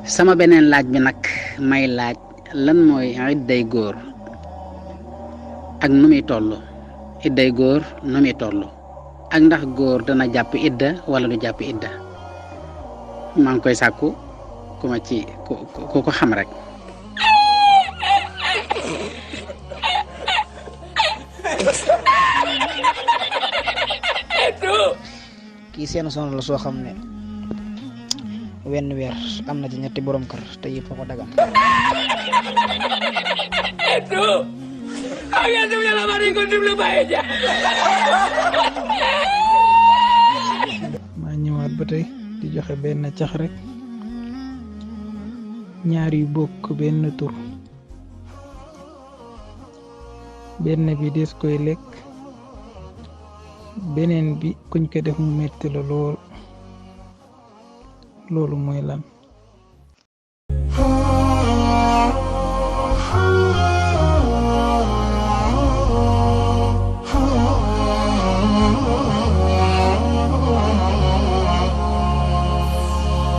sama beneen laaj bi nag may laaj lan mooy idday góor ak nu muy toll idday góor nu muy toll ak ndax góor dana jàpp idda wala du jàpp idda maa ngi koy sàkku ku ma ci ku ko xam rek. kii seen soxna la soo xam ne wenn weer am na ci ñetti borom kër te yëpp ko dagan. maa ñëwaat ba tey di joxe benn cax rek ñaar yu bokk benn tur benn bi des koy lekk beneen bi kuñ ko def mu metti la loolu mooy lan.